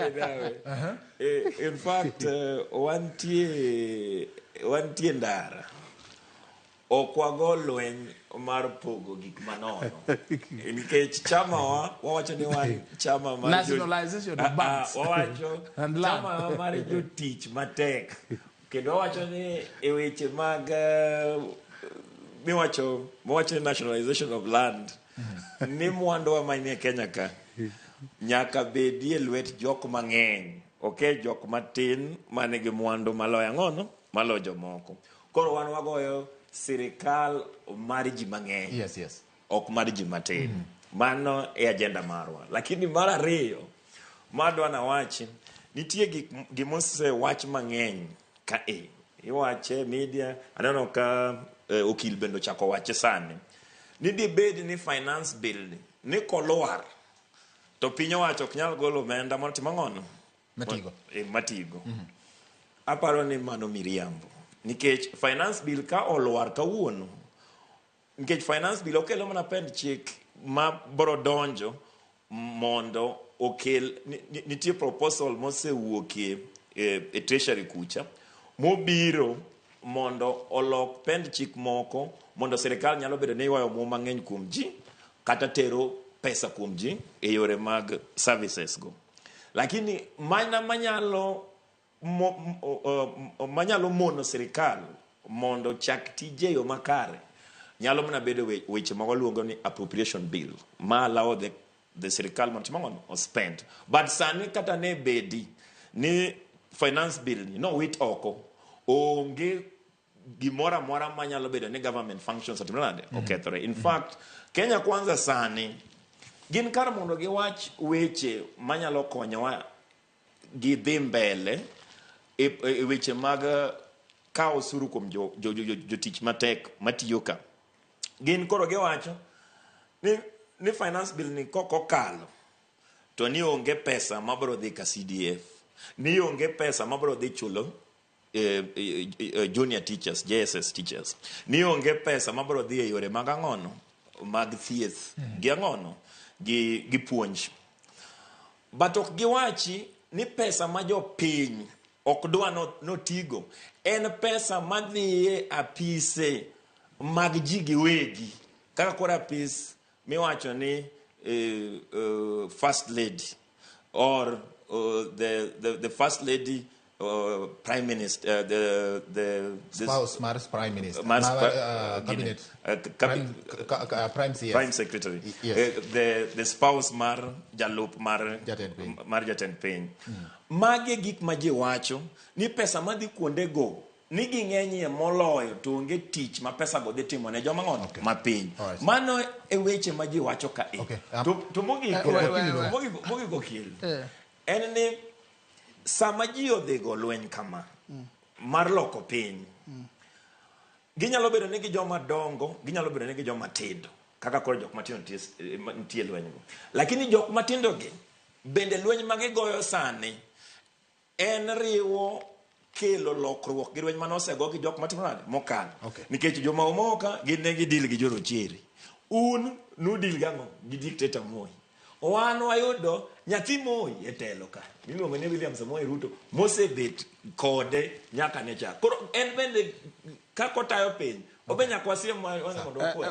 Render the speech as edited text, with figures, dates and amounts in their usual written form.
Nawe. In fact, wantie ndara. Ok wago lweny mar pogo gik manono. Nikech chama wa wawacho ni wan chama mar Nationalization of banks. Wawacho And land. chama mar jotich matek. Kendo wawacho ni e weche mag miwacho miwacho ni nationalization of land ni mwanduwa manie Kenya ka nyaka bedie lwet jok mang'eny, ok jok matin manigi mwandu maloyo ang'ono maloyo jomoko. Koro wan wagoyo sirikal mar ji mang'eny, ok mar ji matin. Mano e agenda marwa. Lakini mar ariyo madwa nawachi, nitie gik gimosewach mang'eny ka e iwache e media, aneno ka okil bende ochako wache sani ni dibed ni finance bill ni kolwar to piny owacho ok nyal golo omenda mondo tim ang'ono. Matigo. Matigo. Aparo ni mano miriambo, nikech finance bill ka olwar kawuono, nikech finance bill okelo mana pend chik ma boro donjo mondo okel nitie proposal mosewuokie e treasury kucha mobiro mondo olok pend chik moko mondo sirikal nyalo bedo ni ywayo omwom mang'eny kuom ji kata tero pesa kuom ji e yore mag services go. Lakini mana manyalo mono sirikal mondo chak tije e yo makare nyalo mana bedo weche ma waluongo ni appropriation bill ma allow the sirikal mondo tim ang'ono o spend. But sani kata ne bedi ni finance bill ni nowit oko, onge gimoro amora manyalo bedo ni government functions otimre nade okethore. In fact, Kenya Kwanza sani gin kar mondo giwach weche manyalo konyowa gi dhi mbele e weche mag kawo osuru kuom jotich matek matiyo ka. Gin koro giwacho ni finance bill ni kok okalo to ni onge pesa mabiro dhi ka CDF, ni onge pesa mabiro dhi chulo junior teachers, JSS teachers, ni onge pesa mabiro dhi e yore mag ang'ono mag thieth gi ang'ono gi puonj. But ok giwachi ni pesa ma jopiny ok dwa notigo en pesa madhi e apise mag ji giwegi, kaka koro apis miwacho ni first lady or the first lady, prime minister, the spouse mar prime minister, mar mar, cabinet, prime CS. Prime secretary. Yes. The spouse mar jalup mar jatend piny. Mar jatend piny. Magi e gik ma ji wacho ni pesa madhi kuondego ni ging'enyie moloyo to onge tich ma pesa go dhi timo ne joma ng'ono mapiny. Mano e weche ma ji wacho ka e. To mogik, mogik okil en ni sama ji odhi go lweny kama mar loko piny, ginyalo bedo ni gi joma dongo, ginyalo bedo ni gi joma tindo, kaka koro jok matindo nitie lweny go. Lakini jok matindo gi bende lweny ma gigoyo sani en riwo kelo lokruok gi lweny mane osego gi jok matimo nade mokalo. Nikech joma omoka gin ne gidil gi jorochere, un nudil gang'o gi dictator Moi. Wan wayudo nyathi Moi e telo ka miluongo ni William Samoei Ruto mosebet kode nyaka ne chak. Koro en bende kaka otayo piny obe nyaka wasiem mondo wakwe.